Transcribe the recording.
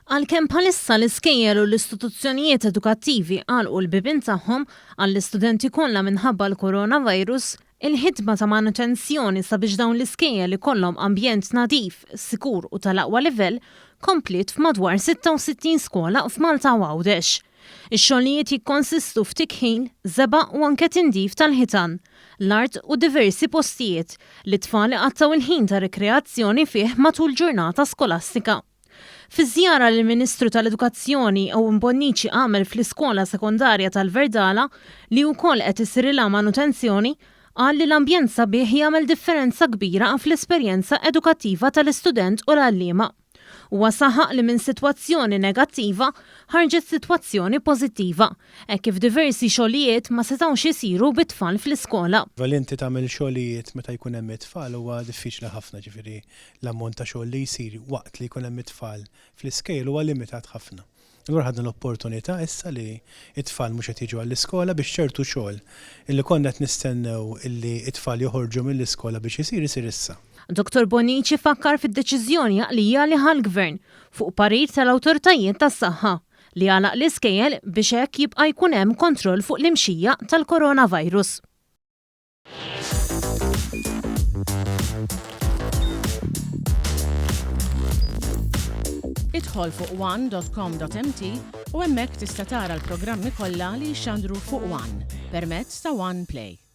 Għalkemm bħalissa l-iskejjel u l-istituzzjonijiet edukattivi għalqu l-bibien tagħhom għall-istudenti kollha minħabba l-coronavirus, il-ħidma ta' manutenzjoni sabiex dawn l-iskejjel ikollhom ambjent nadif, sikur u tal-aqwa livell kompliet f'madwar 66 skola f'Malta u Għawdex. Ix-xogħlijiet jikkonsistu f'tikħil, żebgħa u anke tindif tal-ħitan, l-art u diversi postijiet li t-tfal iqattgħu l-ħin ta' rikreazzjoni fih matul ġurnata skolastika. Fi żjara li l-Ministru tal-Edukazzjoni Owen Bonnici għamel fl-iskola sekondarja tal-Verdala, li wkoll qed isirilha manutenzjoni, qal li l-ambjent sabiħ jagħmel differenza kbira fl-esperjenza edukattiva tal-istudent u l-għalliema. Huwa saħaq li minn sitwazzjoni negattiva ħarġet sitwazzjoni pożittiva, hekk kif diversi xogħlijiet ma setgħux isiru bit-tfal fl-iskola. Li inti tagħmel xogħlijiet meta jkun hemm it-tfal huwa diffiċli ħafna, ġifieri L-ammont ta' xogħol li jsir waqt li jkun hemm it-tfal fl-iskejjel huwa limitat ħafna. Allura ħadna l-opportunità issa li t-tfal mhux qed jiġu għall-iskola biex ċertu xogħol illi konna qed nistennew illi t-tfal joħorġu mill-iskola biex isir, isir issa. Dottor Bonnici fakkar fid-deċiżjoni għaqlija li ħa l-Gvern, fuq parir tal-awtoritajiet tas-saħħa, li għalaq l-iskejjel biex hekk jibqa' jkun hemm kontroll fuq l-imxija tal-coronavirus. Idħol fuq one.com.mt u hemmhekk tista' tara l-programmi kollha li jixxandru fuq One permezz ta' One Play.